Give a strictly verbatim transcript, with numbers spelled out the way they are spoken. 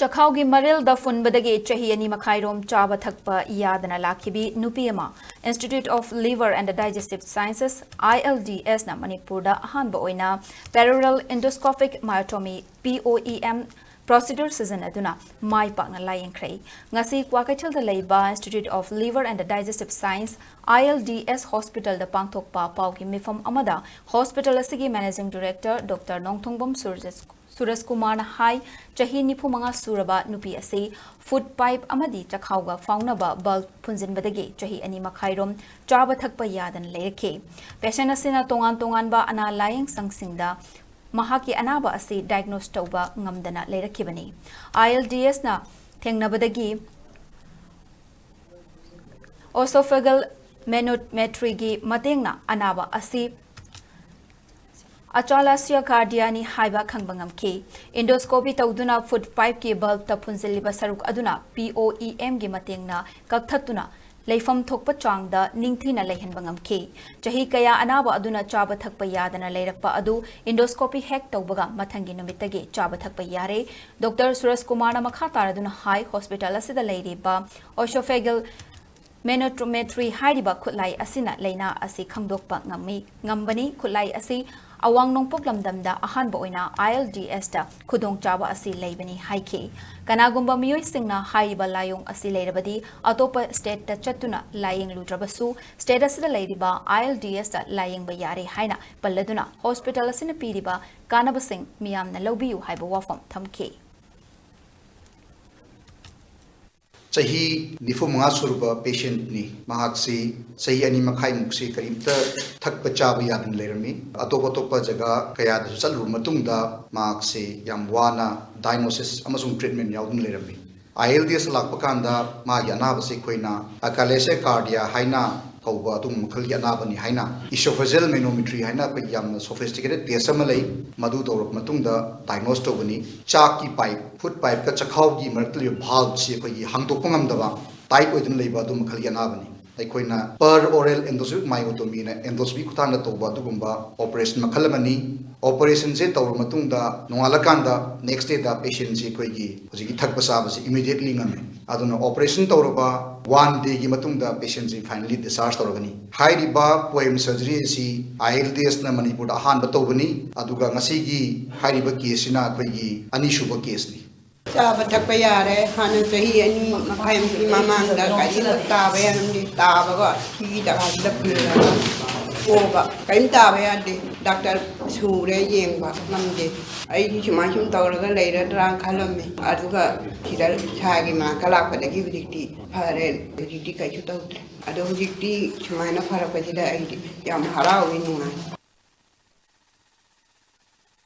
ꯆꯈꯥꯎꯒꯤ ꯃꯔꯤꯜꯗ ꯐꯨꯟꯕꯗꯒꯤ ꯆꯍꯤ ꯑꯅꯤ ꯃꯈꯥꯏꯔꯣꯝ ꯆꯥꯕ ꯊꯛꯄ ꯌꯥꯗꯅ ꯂꯥꯛꯈꯤꯕꯤ ꯅꯨꯄꯤ ꯑꯃ Institute of Liver and Digestive Sciences, I L D S ꯅ ꯃꯅꯤꯄꯨꯔꯗ ꯑꯍꯥꯟꯕ ꯑꯣꯏꯅ Perioral Endoscopic Myotomy, P O E M, procedure ꯁꯤꯖꯤꯟꯅꯗꯨꯅ ꯃꯥꯏ ꯄꯥꯛꯅ ꯂꯥꯌꯦꯡꯈ꯭ꯔꯦ꯫ ꯉꯁꯤ ꯀ꯭ꯋꯥꯀꯩꯊꯦꯜꯗ ꯂꯩꯕ Institute of Liver and Digestive Science, I L D S hospital ꯗ ꯄꯥꯡꯊꯣꯛꯄ ꯄꯥꯎꯒꯤ ꯃꯤꯐꯝ ꯑꯃꯗ hospital ꯑꯁꯤꯒꯤ Managing Director Doctor ꯅꯣꯡꯊꯣꯡꯕꯝ ꯁꯨꯔꯖ ꯁꯨꯔꯖ ꯀꯨꯃꯥꯔꯅ ꯍꯥꯏ, ꯆꯍꯤ ꯅꯤꯐꯨ ꯃꯉꯥ ꯁꯨꯔꯕ ꯅꯨꯄꯤ ꯑꯁꯤ food pipe ꯑꯃꯗꯤ ꯆꯈꯥꯎꯒ ꯐꯥꯎꯅꯕ bulb ꯐꯨꯟꯖꯤꯟꯕꯗꯒꯤ ꯆꯍꯤ ꯑꯅꯤ ꯃꯈꯥꯏꯔꯣꯝ ꯆꯥꯕ ꯊꯛꯄ ꯌꯥꯗꯅ ꯂꯩꯔꯛꯈꯤ꯫ Patient ꯑꯁꯤꯅ ꯇꯣꯉꯥꯟ ꯇꯣꯉꯥꯟꯕ ꯑꯅꯥ ꯂꯥꯌꯦꯡ ꯁꯪꯁꯤꯡꯗ ꯃꯍꯥꯛꯀꯤ ꯑꯅꯥꯕ ꯑꯁꯤ diagnose ꯇꯧꯕ ꯉꯝꯗꯅ ꯂꯩꯔꯛꯈꯤꯕꯅꯤ꯫ I L D S ꯅ ꯊꯦꯡꯅꯕꯗꯒꯤ esophageal manometry ꯒꯤ ꯃꯇꯦꯡꯅ ꯑꯅꯥꯕ ꯑꯁꯤ achalasia cardia ꯅꯤ ꯍꯥꯏꯕ ꯈꯪꯕ ꯉꯝꯈꯤ꯫ Endoscopy ꯇꯧꯗꯨꯅ food pipe ꯀꯤ bulb ꯇ ꯐꯨꯟꯖꯤꯜꯂꯤꯕ ꯁꯔꯨꯛ ꯑꯗꯨꯅ P O E M ꯒꯤ ꯃꯇꯦꯡꯅ ꯀꯛꯊꯠꯇꯨꯅ ꯂꯩꯐꯝ ꯊꯣꯛꯄ ꯆꯥꯡꯗ ꯅꯤꯡꯊꯤꯅ ꯂꯩꯍꯟꯕ ꯉꯝꯈꯤ꯫ ꯆꯍꯤ ꯀꯌꯥ ꯑꯅꯥꯕ ꯑꯗꯨꯅ ꯆꯥꯕ ꯊꯛꯄ ꯌꯥꯗꯅ ꯂꯩꯔꯛꯄ ꯑꯗꯨ endoscopy ꯍꯦꯛ ꯇꯧꯕꯒ ꯃꯊꯪꯒꯤ ꯅꯨꯃꯤꯠꯇꯒꯤ ꯆꯥꯕ ꯊꯛꯄ ꯌꯥꯔꯦ꯫ Doctor ꯁꯨꯔꯖ ꯀꯨꯃꯥꯔꯅ ꯃꯈꯥ ꯇꯥꯔꯗꯨꯅ ꯍꯥꯏ, hospital ꯑꯁꯤꯗ ꯂꯩꯔꯤꯕ esophageal manometry ꯍꯥꯏꯔꯤꯕ ꯈꯨꯠꯂꯥꯏ ꯑꯁꯤꯅ ꯂꯥꯏꯅꯥ ꯑꯁꯤ ꯈꯪꯗꯣꯛꯄ ꯉꯝꯃꯤ, ꯉꯝꯕꯅꯤ꯫ ꯈꯨꯠꯂꯥꯏ ꯑꯁꯤ ꯑꯋꯥꯡ ꯅꯣꯡꯄꯣꯛ ꯂꯝꯗꯝꯗ ꯑꯍꯥꯟꯕ ꯑꯣꯏꯅ I L D S ꯇ ꯈꯨꯗꯣꯡꯆꯥꯕ ꯑꯁꯤ ꯂꯩꯕꯅꯤ ꯍꯥꯏꯈꯤ꯫ ꯀꯅꯥꯒꯨꯝꯕ ꯃꯤꯑꯣꯏꯁꯤꯡꯅ ꯍꯥꯏꯔꯤꯕ ꯂꯥꯏꯑꯣꯡ ꯑꯁꯤ ꯂꯩꯔꯕꯗꯤ ꯑꯇꯣꯞꯄ state ꯇ ꯆꯠꯇꯨꯅ ꯂꯥꯏꯌꯦꯡꯂꯨꯗ꯭ꯔꯕꯁꯨ state ꯑꯁꯤꯗ ꯂꯩꯔꯤꯕ I L D S ꯇ ꯂꯥꯏꯌꯦꯡꯕ ꯌꯥꯔꯦ ꯍꯥꯏꯅ ꯄꯜꯂꯗꯨꯅ hospital ꯑꯁꯤꯅ ꯄꯤꯔꯤꯕ ꯀꯥꯟꯅꯕꯁꯤꯡ ꯃꯤꯌꯥꯝꯅ ꯂꯧꯕꯤꯌꯨ ꯍꯥꯏꯕ ꯋꯥꯐꯝ ꯊꯝꯈꯤ꯫ ꯆꯍꯤ ꯅꯤꯐꯨ ꯃꯉꯥ ꯁꯨꯔꯕ patient ꯅꯤ꯫ ꯃꯍꯥꯛꯁꯤ ꯆꯍꯤ ꯑꯅꯤ ꯃꯈꯥꯏꯃꯨꯛꯁꯤ ꯀꯔꯤꯝꯇ ꯊꯛꯄ ꯆꯥꯕ ꯌꯥꯗꯅ ꯂꯩꯔꯝꯃꯤ꯫ ꯑꯇꯣꯞ ꯑꯇꯣꯞꯄ ꯖꯒꯥ ꯀꯌꯥꯗꯁꯨ ꯆꯠꯂꯨꯕ ꯃꯇꯨꯡꯗ ꯃꯍꯥꯛꯁꯤ ꯌꯥꯝ ꯋꯥꯅ diagnosis ꯑꯃꯁꯨꯡ treatment ꯌꯥꯎꯗꯨꯅ ꯂꯩꯔꯝꯃꯤ꯫ I L D S ꯂꯥꯛꯄ ꯀꯥꯟꯗ ꯃꯥꯒꯤ ꯑꯅꯥꯕꯁꯤ ꯑꯩꯈꯣꯏꯅ achalasia cardia ꯍꯥꯏꯅ ꯀꯧꯕ ꯑꯗꯨꯒꯨꯝꯕ ꯃꯈꯜꯒꯤ ꯑꯅꯥꯕꯅꯤ ꯍꯥꯏꯅ esophageal manometry ꯍꯥꯏꯅ ꯑꯩꯈꯣꯏ ꯌꯥꯝꯅ sophisticated test ꯑꯃ ꯂꯩ꯫ ꯃꯗꯨ ꯇꯧꯔꯕ ꯃꯇꯨꯡꯗ diagnose ꯇꯧꯕꯅꯤ꯫ ꯆꯥꯛꯀꯤ pipe, food pipe ꯀ ꯆꯈꯥꯎꯒꯤ ꯃꯔꯛꯇ ꯂꯩꯕ valve ꯁꯤ ꯑꯩꯈꯣꯏꯒꯤ ꯍꯥꯡꯗꯣꯛꯄ ꯉꯝꯗꯕ, tight ꯑꯣꯏꯗꯨꯅ ꯂꯩꯕ ꯑꯗꯨ ꯃꯈꯜꯒꯤ ꯑꯅꯥꯕꯅꯤ꯫ ꯑꯩꯈꯣꯏꯅ per oral endoscopic myotomy ꯅ endoscopy ꯈꯨꯠꯊꯥꯡꯗ ꯇꯧꯕ ꯑꯗꯨꯒꯨꯝꯕ operation ꯃꯈꯜ ꯑꯃꯅꯤ꯫ Operation ꯁꯦ ꯇꯧꯔꯕ ꯃꯇꯨꯡꯗ ꯅꯣꯡꯉꯥꯜꯂꯀꯥꯟꯗ next day ꯗ patient ꯁꯦ ꯑꯩꯈꯣꯏꯒꯤ ꯍꯧꯖꯤꯛꯀꯤ ꯊꯛꯄ ꯆꯥꯕꯁꯤ immediately ꯉꯝꯃꯤ꯫ ꯑꯗꯨꯅ operation ꯇꯧꯔꯕ one day ꯒꯤ ꯃꯇꯨꯡꯗ patient ꯁꯤ finally discharge ꯇꯧꯔꯒꯅꯤ꯫ ꯍꯥꯏꯔꯤꯕ POEM surgery ꯑꯁꯤ ILDS ꯅ ꯃꯅꯤꯄꯨꯔꯗ ꯑꯍꯥꯟꯕ ꯇꯧꯕꯅꯤ꯫ ꯑꯗꯨꯒ ꯉꯁꯤꯒꯤ ꯍꯥꯏꯔꯤꯕ case ꯁꯤꯅ ꯑꯩꯈꯣꯏꯒꯤ ꯑꯅꯤꯁꯨꯕ case ꯅꯤ꯫ ꯆꯥꯕ ꯊꯛꯄ ꯌꯥꯔꯦ꯫ ꯍꯥꯟꯅ ꯆꯍꯤ ꯑꯅꯤ ꯃꯈꯥꯏꯃꯨꯛꯀꯤ ꯃꯃꯥꯡꯗ ꯒꯥꯔꯤ ꯑꯃ ꯇꯥꯕ ꯌꯥꯔꯝꯗꯦ꯫ ꯇꯥꯕꯒ ꯁꯤꯒꯤ ꯖꯒꯥꯁꯤꯗ ꯐꯨꯜꯂꯒ ꯄꯣꯕ꯫ ꯀꯔꯤꯝ ꯇꯥꯕ ꯌꯥꯗꯦ꯫ ꯗꯥꯛꯇꯔ ꯁꯨꯔꯦ, ꯌꯦꯡꯕ ꯉꯝꯗꯦ꯫ ꯑꯩꯗꯤ ꯁꯨꯃꯥꯏ ꯁꯨꯝ ꯇꯧꯔꯒ ꯂꯩꯔꯗ꯭ꯔꯥ ꯈꯜꯂꯝꯃꯤ꯫ ꯑꯗꯨꯒ ꯁꯤꯗ ꯁꯥꯔꯒꯤ ꯃꯅꯥꯛꯇ ꯂꯥꯛꯄꯗꯒꯤ ꯍꯧꯖꯤꯛꯇꯤ ꯐꯔꯦ꯫ ꯍꯧꯖꯤꯛꯇꯤ ꯀꯩꯁꯨ ꯇꯧꯗ꯭ꯔꯦ꯫ ꯑꯗꯣ ꯍꯧꯖꯤꯛꯇꯤ ꯁꯨꯃꯥꯏꯅ ꯐꯔꯛꯄꯁꯤꯗ ꯑꯩꯗꯤ ꯌꯥꯝ ꯍꯔꯥꯎꯏ, ꯅꯨꯡꯉꯥꯏ꯫